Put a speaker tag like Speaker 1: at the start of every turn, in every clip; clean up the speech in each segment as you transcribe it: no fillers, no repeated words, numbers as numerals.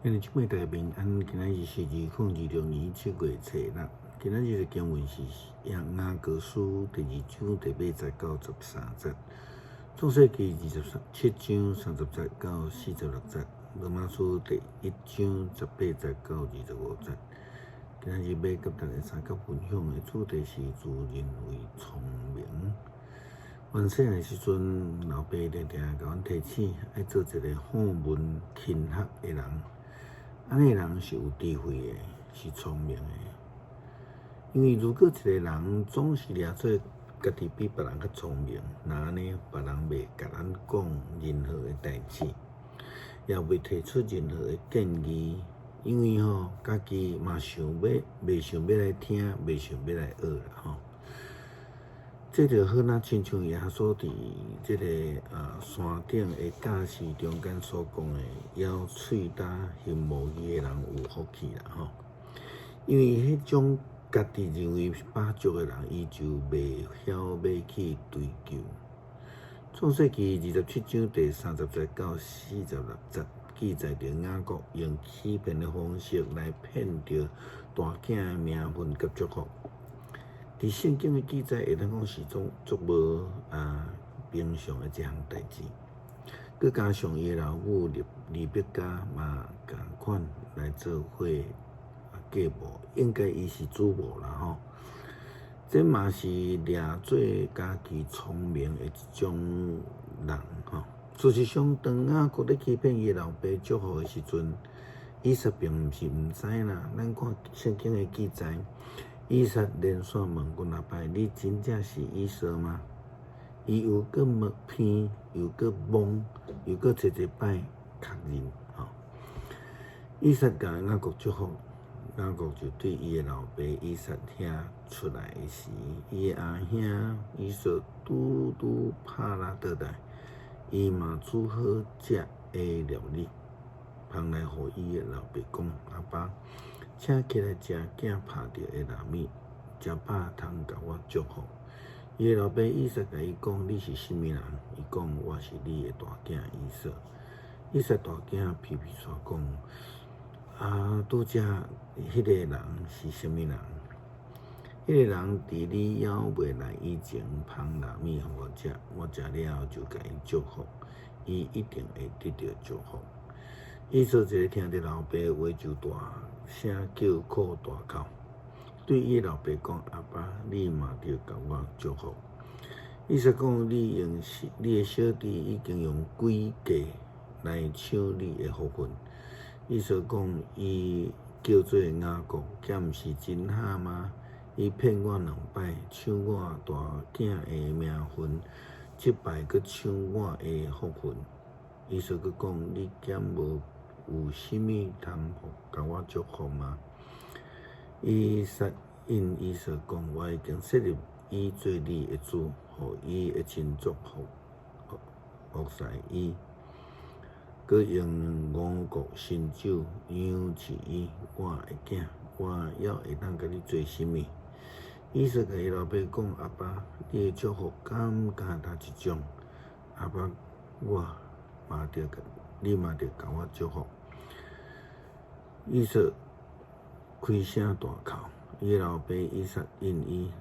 Speaker 1: 兄弟姊妹大家平安，今仔日是2026年7月初六。今仔日的經文是雅各書第二章第八節到十三節，創世記27章30節到46節，羅馬書第一章十八節到25節。今仔日欲佮大家相佮分享的主題是自認為聰明。阮細漢時陣，老爸定定共阮提醒，愛做一个好問勤學的人。按呢人是有智慧的，是聰明的。因為如果一個人總是掠做家己比別人較聰明，若按呢別人袂共咱講任何的代誌，也袂提出任何的建議，因為吼家己嘛想欲袂想欲來聽，袂想欲來學啦吼。這就好若親像耶穌佇這个山頂的教示中間所講的，枵喙焦行無義的人有福氣啦吼。因為彼種家己認為飽足的人，伊就袂曉欲去追求。創世記二十七章第三十節到四十六節記載著雅各用欺騙的方式來騙著大囝的名份佮祝福。佇聖經的記載，會當講是種足無平常的一項代誌。閣加上伊的老母利百加嘛仝款來做伙繼母，應該伊是主母啦吼。這嘛是掠做家己聰明的一種人吼。事實上，當雅各咧欺騙伊老爸祝福的時陣，以撒並毋是毋知啦。咱看聖經的記載。以撒連續問阮阿爸：你真正是以掃嗎？伊又閣問騙，又閣摸，又閣濟濟擺確認。吼，以撒共雅各祝福，雅各就對伊的老爸以撒遐出來的時，伊的阿兄以掃拄拄拍獵倒來，伊嘛煮好食的料理，捧來予伊的老爸講：阿爸，請起來食囝拍著的臘物，食飽通共我祝福。伊的老爸以撒共伊講：你是啥物人？伊講：我是你的大囝以掃。以撒大囝皮皮煞講：啊，拄才彼个人是啥物人？彼个人佇你猶未來以前，捧臘物予我食，我食了後就共伊祝福，伊一定會得著祝福。以掃一下聽著老爸話，就大聲叫苦大哭，對伊老爸講：阿爸，你嘛著共我祝福。以撒講：你用你的小弟已經用詭計來搶你的福分。以掃講：伊叫做雅各，敢毋是真哈嗎？伊騙我兩擺，搶我大囝的名分，這擺閣搶我的福分。以掃閣講：你敢無有啥物通共我祝福嗎？以撒應以掃講：我已經設立伊做你的主，予伊的親族服侍伊，閣用五穀新酒養飼伊。我的囝，我猶會當共你做啥物？以撒共伊老爸講：阿爸，你的祝福敢敢焦一種？阿爸，我嘛著，你嘛著共我祝福。以掃開聲大哭，伊老爸以撒應伊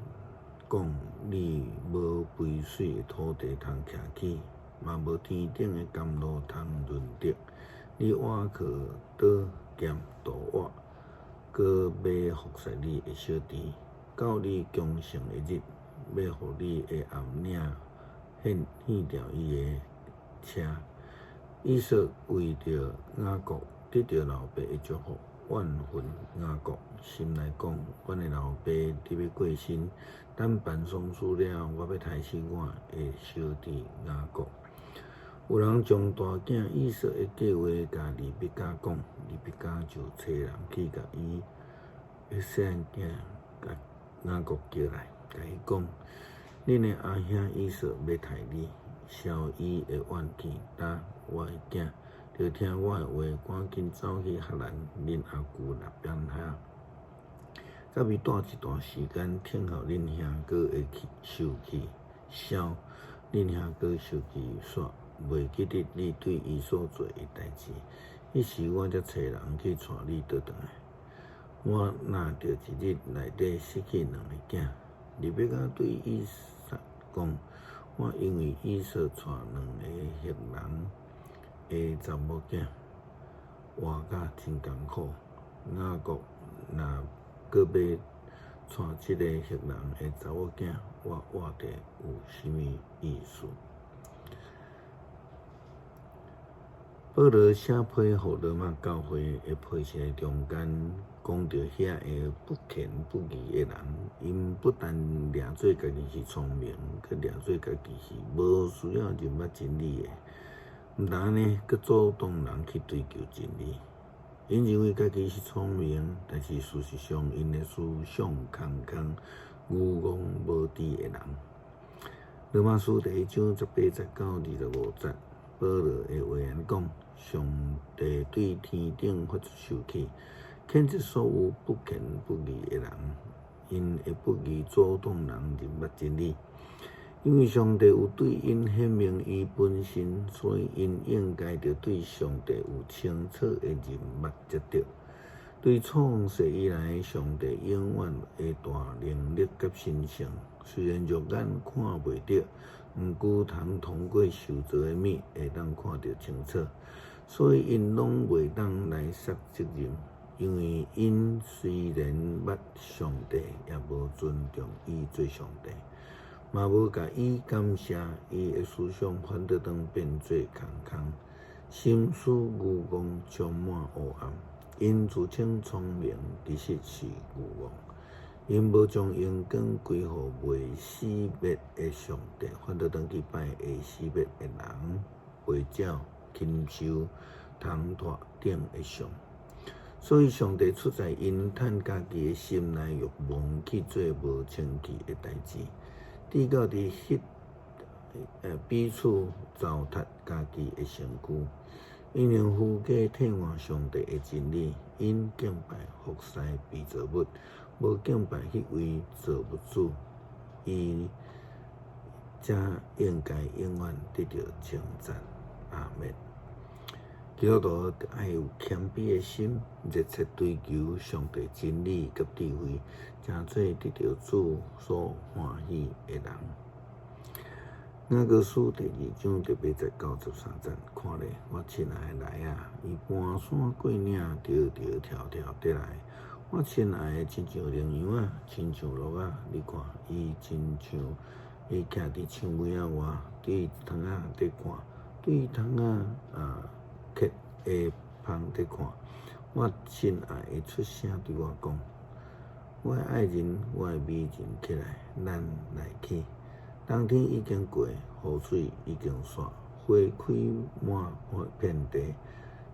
Speaker 1: 講：你無肥水的土地通徛起，嘛無天頂的甘露通潤得。你倚靠刀劍刀斧，閣欲服侍你的小弟，到你強盛的日，欲予你的後領掀掉伊的車。以掃為著雅各得著老爸的祝福，怨恨雅各，心內講：阮的老爸佇欲過身，等辦喪事了，我欲刣死我的小弟雅各。有人將大囝以掃的計劃共利百加講，利百加就差人去共伊的細漢囝雅各叫來，共伊講：恁的阿兄以掃欲刣你，消伊的怨氣。今我的囝，著聽我的話，趕緊走去哈蘭，恁阿舅拉班遐，佮伊蹛一段時間，等候恁兄哥的氣受氣，消恁兄哥受氣煞，袂記得你對伊所做的代誌，彼時我才揣人去帶你倒轉來。我若佇一日內底失去兩个囝。利百加對以撒講：我因為以掃娶兩个赫人的查某囝，活甲真艱苦。雅各若閣欲娶這个赫人的查某囝，我活著有啥物意思？保羅寫批予羅馬教會的批信的中間，講著遐个不虔不義的人，𪜶不但掠做家己是聰明，閣掠做家己是無需要認捌真理的，毋但按呢，閣阻擋人去追求真理。𪜶認為家己是聰明，但是事實上，𪜶的思想空空、愚戇無知的人。羅馬書第一章十八節到25節，保羅的話按呢講：上帝對天頂發出受氣，譴責所有不虔不義的人，𪜶的不義阻擋人認捌真理。因為上帝有對𪜶顯明伊本身，所以𪜶應該著對上帝有清楚的認捌才對。對創世以來，上帝永遠的大能力佮神性，雖然肉眼看袂著，毋過通通過受造的物會當看著清楚，所以𪜶攏袂當來卸責任，因為𪜶雖然捌上帝，也無尊重伊做上帝，嘛無共伊感謝，伊的思想反倒轉變做空空，心思愚戇，充滿黑暗。𪜶自稱聰明，其實是愚戇。𪜶無將榮光歸予袂死滅的上帝，反倒轉去拜會死滅的人、飛鳥、禽獸、銅鈸等的像。所以上帝出在𪜶趁家己的心內欲望去做無清氣的代誌，直到佇彼彼此糟蹋家己的身軀。𪜶用虛假替換上帝的真理，𪜶敬拜服侍被造物，無敬拜彼位造物主，伊才應該永遠得著稱讚。阿們。基督徒愛有謙卑的心，熱切追求上帝真理佮智慧，成做得著主所歡喜的人。雅歌書第二章第八節到13節，看咧，我親愛的來啊！伊盤山過嶺，趒趒跳跳綴來。我親愛的親像羚羊仔，親像鹿仔，你看，伊親像伊徛佇樹尾仔外，對窗仔佇看，對窗仔啊隙的縫佇看。我親愛的出聲對我講：我的愛人，我的美人，起來，咱來去。冬天已經過，雨水已經煞，花開滿遍地，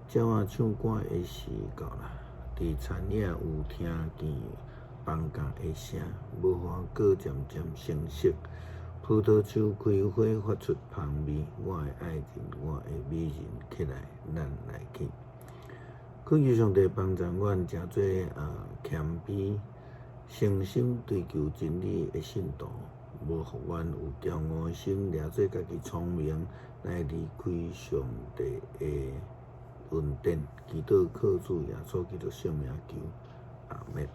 Speaker 1: 鳥仔唱歌的時到啦。佇田野有聽見放假的聲，無花果漸漸成熟，葡萄樹開花發出芳味。我的愛人，我的美人，起來，咱來去。懇求上帝幫助阮，成做謙卑、誠心追求真理的信徒。無予阮有驕傲的心，掠做家己聰明，來離開上帝的恩典。祈禱靠主耶穌基督聖名求，阿們。